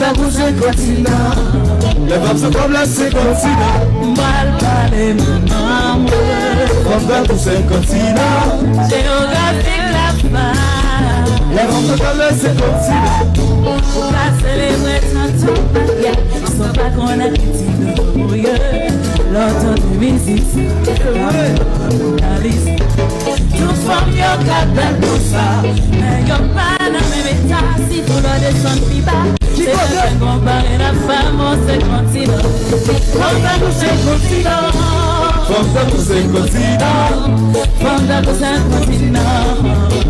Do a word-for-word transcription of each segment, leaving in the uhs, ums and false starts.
Tankou senk kontinan. Lè m ap sou kòb la, senk kontinan. M pral pale moun anmwe. Fanm tankou senk kontinan. Jewografik la fè. Lè m ap sou kòb la, senk kontinan. Ou ka selebre tantou, yeah. San pa konnen ki ti nou ye. Lè w tande mizik sa, w ka wè w analize. Tout fanm yo ka bèl konsa, men yo pa nan menm eta. Sitou lè w desann pi ba, se lè gon bagay n ap fè, mon se kontinan. Fanm tankou se kontinan. Fanm tankou se kontinan. Fanm tankou se kontinan.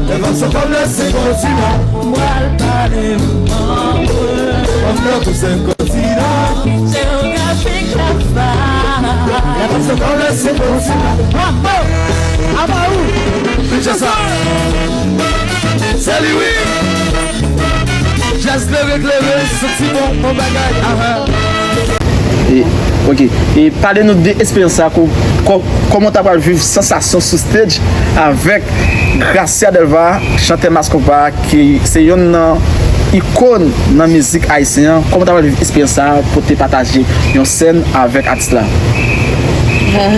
Lè fanm se fanm, lè se kontinan. M pral pale moun anmwe. Fanm tankou se kontinan. Jewografik la fè. Lè fanm se fanm, lè se kontinan. Apa ou? Pitcha sa. Se li wi. Jazz leve k leve, santi bon, bon bagay. Aha. E, ok. E pale nou de esperyans sa, ko, ko, kòman w ta pral viv sansasyon sou stage avèk Gracia Delva, chantè Mass Konpa, ki se yonn nan ikòn nan mizik ayisyen an. Kòman w ta pral viv esperyans sa pou te pataje yon sèn avèk atis la? Ah,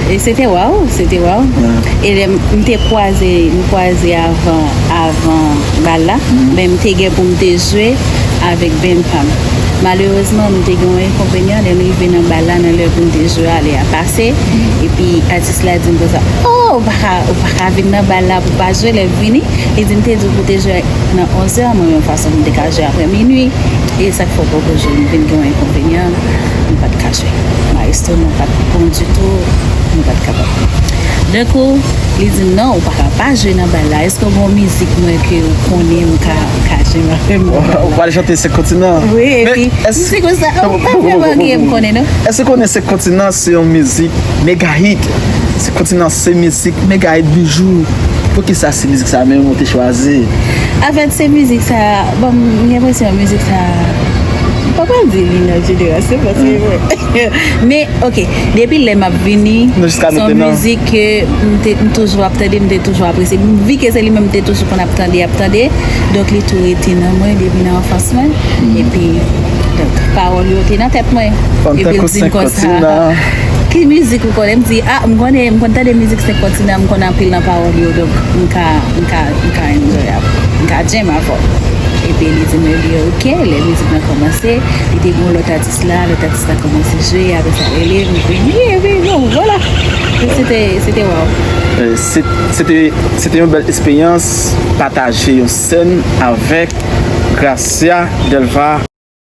e se te waw, se te waw. E lè m, m te kwaze, m kwaze avan, avan bal la, men m te gen pou m te jwe avèk band pa m. Malerezman, m te gen yon enkonvenyan, lè m rive nan bal la, nan lè pou m te jwe a, lè a pase. Epi atis la di m konsa, "Oh, ou pa ka, ou pa ka vin nan bal la pou pa jwe lè m vini." Li di m te di w pou te jwe nan onzè, mwen menm fason m te ka jwe apre minui. E sa k fè w poko jwe, m vin gen yon enkonvenyan, m pa t ka jwe. Maestro m nan pa t bon ditou, m pa t kapab. Donk, li di m, "Non, ou pa ka pa jwe nan bal la. Èske w gen yon mizik mwen ke w konnen m ka, ka jwe avè m nan bal la?" Ou pral chante Senk Kontinan? Wi, epi m di konsa, "Oh, ou pa vrèman gen m konnen, non." Èske w konnen Senk Kontinan se yon mizik mega hit? Senk Kontinan se mizik mega hit, Bijou. Poukisa se mizik sa menm ou te chwazi? Anfèt, se mizik sa, bon, m gen enpresyon mizik sa, m pa pral di li nan jenerasyon, paske, men, ok, depi lè m ap vini, se yon mizik ke m te, m toujou ap tande, m te toujou apresye. Vi ke se li menm m te toujou konn ap tande, ap tande. Donk, li tou rete nan mwen, depi nan anfans mwen. Epi, donk, pawòl yo te nan tèt mwen. Epi l di m konsa, "Ki mizik ou konnen?" M di, "Ah, m konnen, m konn tande mizik Senk Kontinan, m konn anpil nan pawòl yo, donk m ka, m ka, m ka enjoy ap, m ka jam avè w." Epi li di m, li, ok, lè mizik lan kòmanse, li te gen yon lòt atis la, lòt atis la kòmanse jwe, apre sa rele m, epi, epi, bon, vwala. Se te, se te waw. Eh, se, se te, se te yon bèl esperyans, pataje yon sèn avèk Gracia Delva.